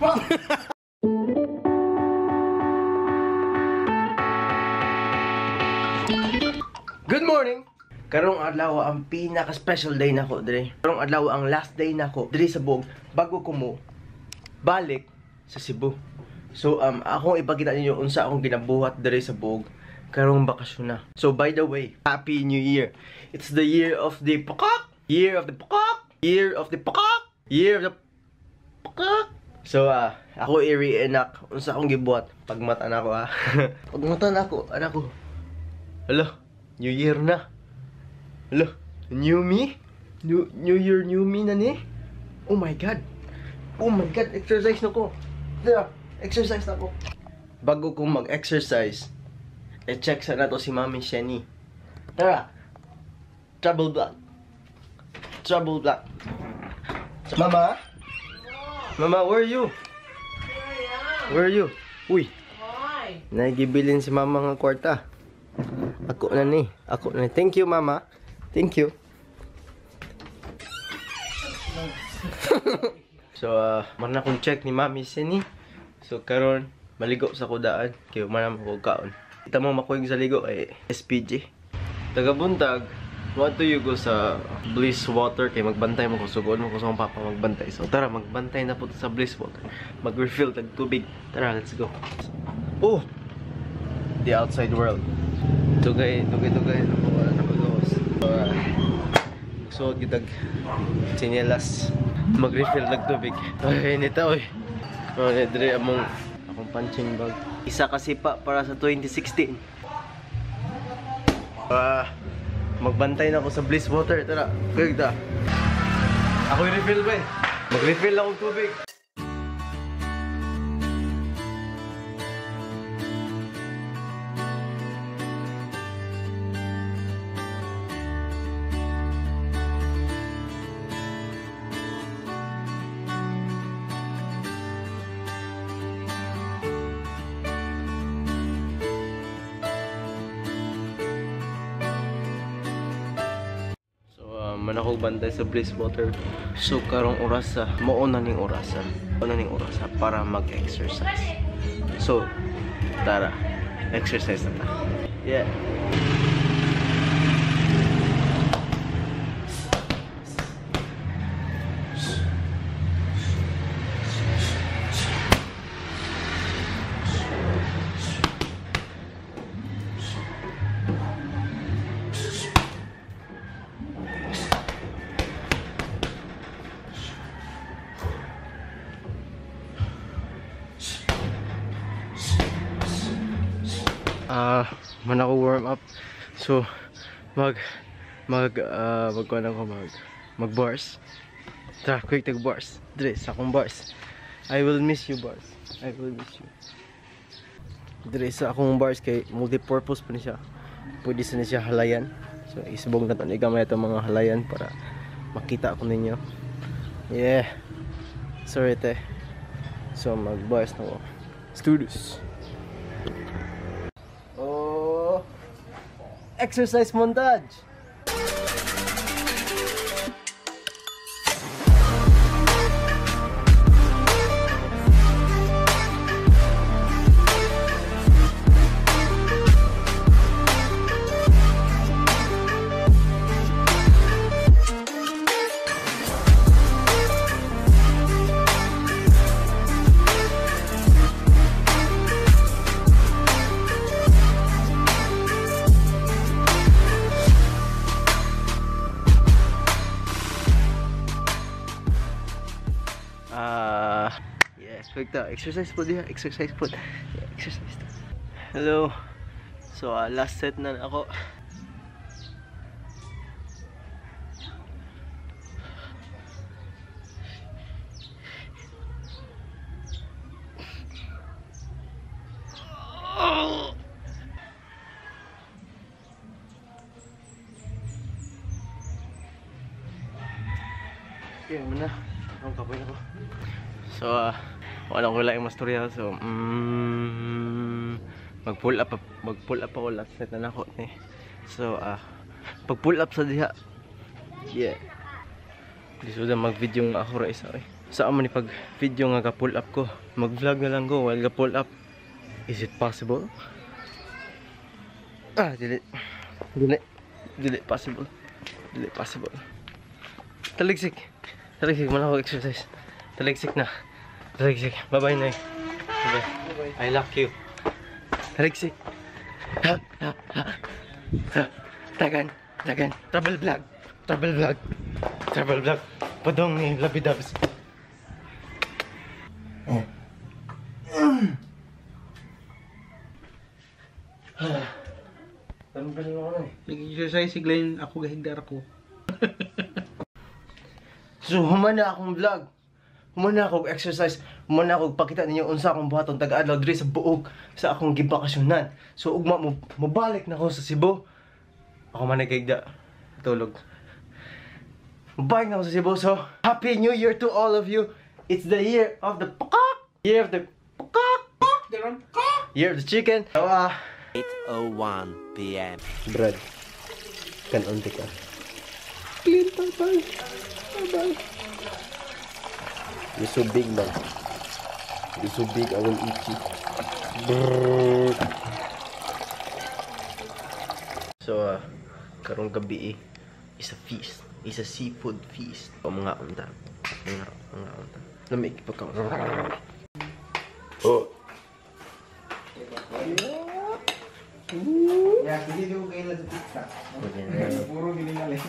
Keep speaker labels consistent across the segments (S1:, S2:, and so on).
S1: Good morning! Karong adlaw ang pinaka-special day nako dre. Karong adlaw ang last day nako dre sa Buog bago ko mo balik sa Cebu. So akong ipakita ninyo unsa akong ginabuhat dre sa Buog karong bakasyon na. So by the way, Happy New Year. It's the year of the pakak, year of the pakak, year of the pakak, year of the pakak. So ako i-reenact unsa akong gibuhat pagmata nako ha. Pagmata nako, anak ko. Hala, New Year na. Hala, new me? New Year, new me na ni? Oh my God. Oh my God, exercise na ko. Tara, exercise na ko. Bago ko mag-exercise, i-check sa nato si Mami Sheni. Tara. Trouble block. Trouble block. Mama? Mama, where are you? Where are you? Uy. Nagibilin si Mama nga kwarta. Ako na ni. Ako na ni. Thank you, Mama. Thank you. So, man akong check ni Mami Sheni. So, karon maligo sa kudaan. Kaya man ako kaon. Kita mo makuig sa ligo ay SPG. Tagabuntag, what do you go sa Bliss Water? Kay magbantay mo ko sugon mo ko sa akong papa magbantay. So, tara, magbantay na po sa Bliss Water. Mag-refill tag tubig. Tara, let's go. Oh! The outside world. Dugay, dugay, dugay. Wala na pag-gawas. So, gitag tsinelas. Mag-refill ng tubig. Ay, nita, oy. Oh, dire among akong punching bag. Isa kasi pa para sa 2016. Magbantay na ako sa Bliss Water. Tara, quick ta. Ako i-refill ba eh. Mag-refill akong tubig. Man ako bantay sa Bliss Water. So karong orasa, mao na ning orasa. Mao na ning orasa para mag-exercise. So tara, exercise na ta. Yeah. Man ako warm up. So mag bars. Tara, quick tag bars. Dre sa akong bars. I will miss you, bars. I will miss you. Dre sa akong bars kay multi-purpose pa ni siya. Pwede sa ni siya halayan. So isbog na to ni gamay itong mga halayan para makita ko ninyo. Yeah. Sorry te. So mag bars na ko. Studios. Exercise montage. Yes, exercise po diha, exercise po. Yeah, exercise to. Hello. So last set na ako. Okay, muna. Ang kapoy na ko. So, wala ko lang yung mastorya. So, mag-pull up ako last set na nako ni. So, pag pull up sa diha. Yeah. Di suda mag-video nga ako ra isa eh. Saan man ni pag video nga ga-pull up ko? Mag-vlog na lang ko while ga-pull up. Is it possible? Ah, dili. Dili. Dili possible. Dili possible. Taligsik. Taligsik man ako exercise. Taligsik na. Taligsik. Bye-bye na. Bye-bye. I love you. Taligsik. Ha, ha, ha. Ha. Tagan. Tagan. Travel vlog. Travel vlog. Travel vlog. Padong ni Labidabs. Oh.
S2: Nag-exercise si Glenn, ako gahigdar ko.
S1: So, human na akong vlog. Human na akong exercise. Human na akong pakita ninyo unsa akong buhaton taga-adlaw diri sa buog sa akong gibakasyonan. So, ugma mo mobalik na ako sa Cebu. Ako man nagahigda. Tulog. Mobalik na ako sa Cebu. So, Happy New Year to all of you. It's the year of the pakak. Year of the pakak. Year of the chicken. So,
S3: 8:01 p.m.
S1: Brad, kanon ka. Clean, bye-bye. Bye-bye. You're so big, man. You're so big, I will eat you. Brrr. So, karong gabi is a feast. It's a seafood feast. O, mga unta. Mga unta. Lamig pagka. Oh.
S2: Ya, hindi ko kailan sa pizza. Puro gilingal eh.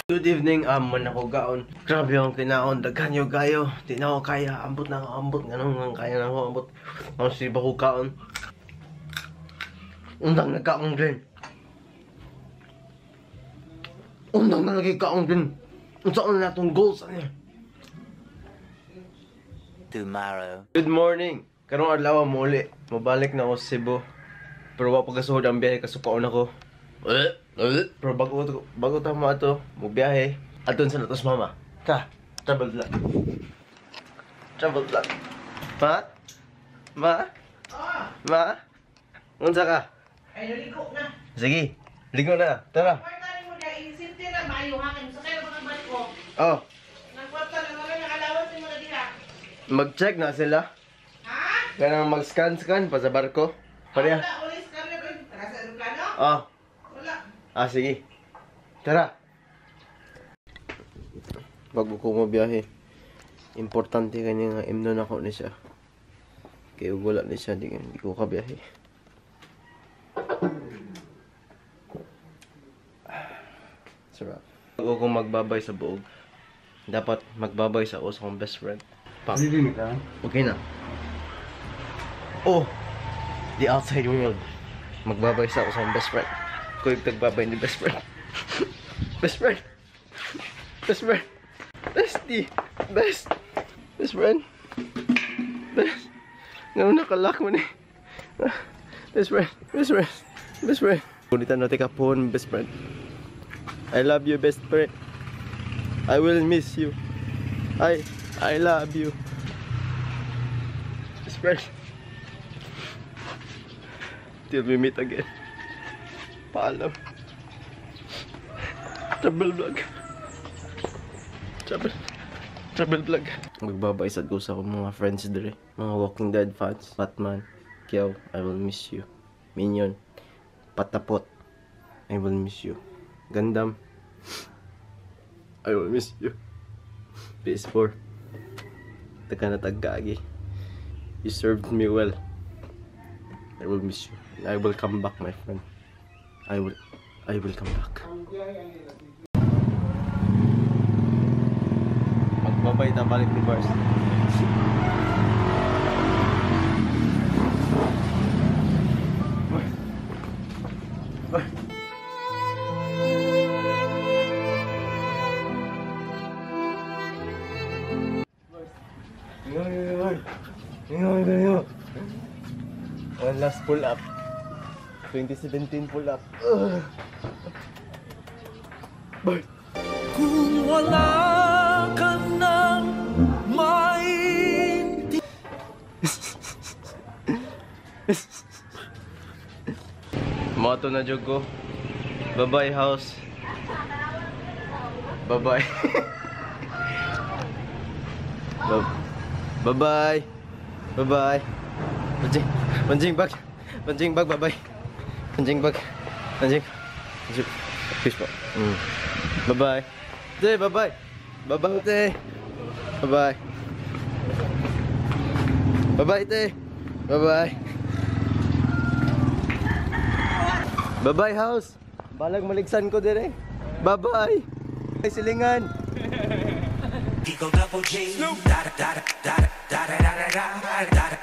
S1: Good evening, man ako gaon. Grabe ang kinaon, daghan yo kayo. Di na ako kaya, ambot na ako, ambot. Ganun nga, kaya na ako, ambot. Ang siba ko kaon. Undang nagkaon din. Undang na nagkaon din. Unsa na natong goals ani?
S3: Tomorrow.
S1: Good morning. Karong adlaw mo uli. Mabalik na ako sa Cebu. Pero wa pa kasuhod ang biyahe kasukaon ako. Pero bago ta mo ato, mo biyahe. Aton sa natos mama. Ta, travel vlog. Travel vlog. Ma? Ma? Ma? Unsa ka?
S4: Ay, naligo na.
S1: Sige, ligo na. Tara.
S4: Kwarta ni mo dahil simple na maayo ha. Kaya sakay na mga balik ko.
S1: Oh.
S4: Nagkwarta na wala na allowance ni mo na diha.
S1: Mag-check na sila.
S4: Ha?
S1: Kanang mag-scan-scan pa sa barko. Pareha.
S4: Wala, wala scan na ba? Tara sa aeroplano?
S1: Oh.
S4: Wala.
S1: Ah, sige. Tara. Bago ko mabiyahe, importante kanya nga imnon ako ni siya. Kaya wala ni siya, di ko kabiyahe. Sarap. Bago ko magbabay sa buog, dapat magbabay sa uso kong best friend. Pak. Okay na. Oh! The outside world. Magbabay sa ako sa akong best friend. Ko yung tagbabay ni best friend. Best friend. Best friend. Bestie. Best. Best friend. Best. Ngayon nakalock mo ni. Best friend. Best friend. Best friend. Punitan natin ka phone, best friend. I love you, best friend. I will miss you. I love you. Best friend. Till we meet again. Paalam. Travel vlog. Travel vlog. Magbabay sad ko sa akong mga friends dire. Mga Walking Dead fans. Batman. Kiao, I will miss you. Minion. Patapot. I will miss you. Gundam. I will miss you. PS4. Taga na taggagi. You served me well. I will miss you. I will come back, my friend. I will come back. Magbabay ta balik ni Bars. One last pull up. 2017 pull up. Bye.
S3: Kung wala ka nang maintindihan.
S1: Moto na jud ko. Bye-bye house. Bye-bye. Bye-bye. Bye-bye. Panjing, panjing bag. Panjing bag, bye-bye. Panjing bag. Panjing. Panjing. Peace po. Bye-bye. Te, bye-bye. Bye-bye, te. Bye-bye. Bye-bye, te. Bye-bye. Bye-bye, house. Balag maligsan ko dire. Bye-bye. Ay, silingan.
S3: Eagle double G. Da da da da da da da da da da.